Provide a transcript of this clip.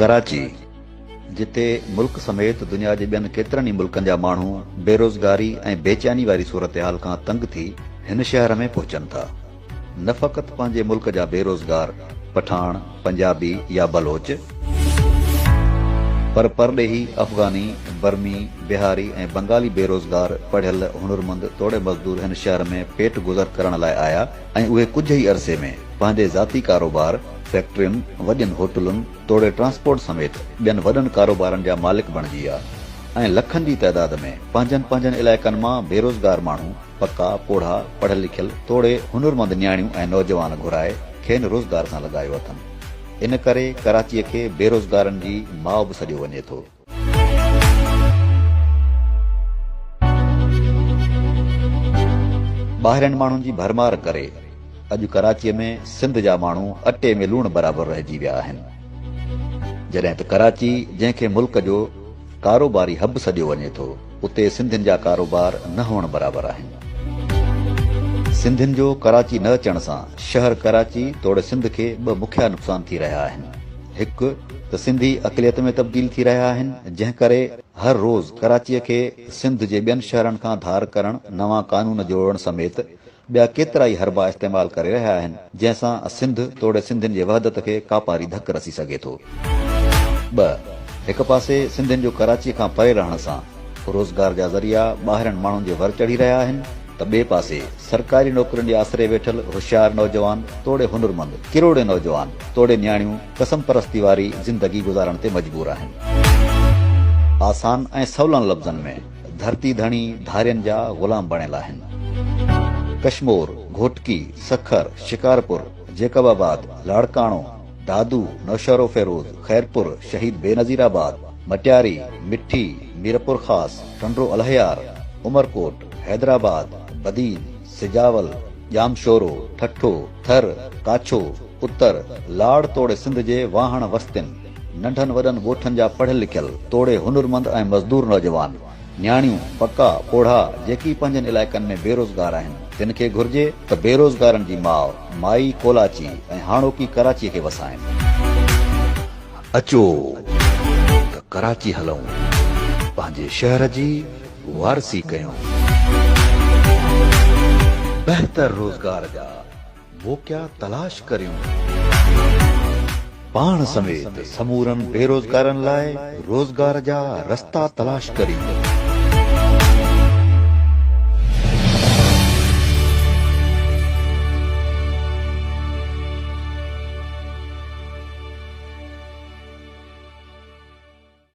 ڪراچي، جتي ملڪ سميت دنيا جي ٻين ڪيترن ئي ملڪن جا ماڻهو بيروزگاري ۽ بيچيني واري صورتحال کان تنگ ٿي هن شهر ۾ پهچن ٿا. نه فقط پنهنجي ملڪ جا بيروزگار پٺاڻ، پنجابي يا بلوچ، پر پرڏيهي افغاني، برمي، بهاري ۽ بنگالي بيروزگار، پڙهيل، هنرمند توڙي مزدور هن شهر ۾ پيٽ گذر ڪرڻ لاء آيا ۽ اهي ڪجهه ئي عرصي ۾ پنهنجي ذاتي ڪاروبار، فيڪٽرين، وڏين هوٽلن توڙي ٽرانسپورٽ سميت ٻين وڏن ڪاروبارن جا مالڪ بڻجي ويا ۽ لکن جي تعداد ۾ پنهنجن پنهنجن علائقن مان بيروزگار ماڻهو، پڪا، پوڙها، پڙهيل لکيل توڙي هنرمند نياڻيون ۽ نوجوان گهرائي کين روزگار سان لڳايو اٿن. ان ڪري ڪراچيء کي بيروزگارن جي ماء به سڏيو وڃي ٿو. ٻاهرين ماڻهن جي ڀرمار ڪري اڄ ڪراچيء ۾ سنڌ جا ماڻهو اٽي ۾ لوڻ برابر رهجي ويا آهن. جڏهن ته ڪراچي جنهن کي ملڪ جو ڪاروباري حب سڏيو وڃي ٿو اتي سنڌين جا ڪاروبار نه هئڻ برابر آهن. سنڌين جو ڪراچي نه اچڻ سان شهر ڪراچي توڙي سنڌ کي ٻه مکيا نقصان ٿي رهيا آهن. هڪ ته سنڌي اقليت ۾ تبديل ٿي رهيا آهن، جنهن ڪري هر روز ڪراچيء کي سنڌ جي ٻين شهرن کان ڌار ڪرڻ، نوان قانون جوڙڻ سميت ٻيا ڪيترائي حربا استعمال ڪري رهيا آهن، جنهن سان سنڌ توڙي سنڌين جي وحدت کي ڪاپاري ڌڪ رسي سگهي ٿو. ٻه، هڪ پاسي سنڌين جو ڪراچيء کان پري رهڻ سان روزگار جا ذريعا ٻاهرين ماڻهن جي ور چڙهي رهيا آهن ته ٻئي پاسي سرڪاري نوڪرين جي آسري ويٺل هوشيار نوجوان توڙي هنرمند ڪروڙين نوجوان توڙي نياڻيون قسم پرستي واري زندگي گذارڻ تي مجبور آهن. آسان ۽ سولن لفظن ۾ ڌرتي ڌڻي ڌارين جا غلام بڻيل آهن. ڪشمور، گهوٽڪي، سکر، شڪارپور، جيڪب آباد، لاڙڪاڻو، دادو، نوشهروفيروز، خيرپور، شهيد بينظير آباد، مٽياري، مٺي، ميرپورخاص، ٽنڊو الهيار، عمرڪوٽ، حيدرآباد، بدين، سجاول، ڄامشورو، ٺٽو، ٿر، ڪاڇو، اتر، لاڙ توڙي سنڌ جي واهڻ وستين، ننڍن وڏن ڳوٺن جا پڙهيل لکيل توڙي هنرمند ۽ مزدور نوجوان، نياڻيون، پڪا، پوڙها جيڪي پنهنجن علائقن ۾ بيروزگار آهن، تن کي گهرجي ته بيروزگارن جي ماء، مائي ڪولاچي ۽ هاڻوڪي ڪراچيء کي وسائين. اچو ته ڪراچي هلون، پنهنجي شهر جي وارثي ڪيون. بهتر روزگار جا موقعا تلاش ڪريون. پاڻ سميت سمورن بيروزگارن لاء روزگار جا رستا تلاش ڪريون.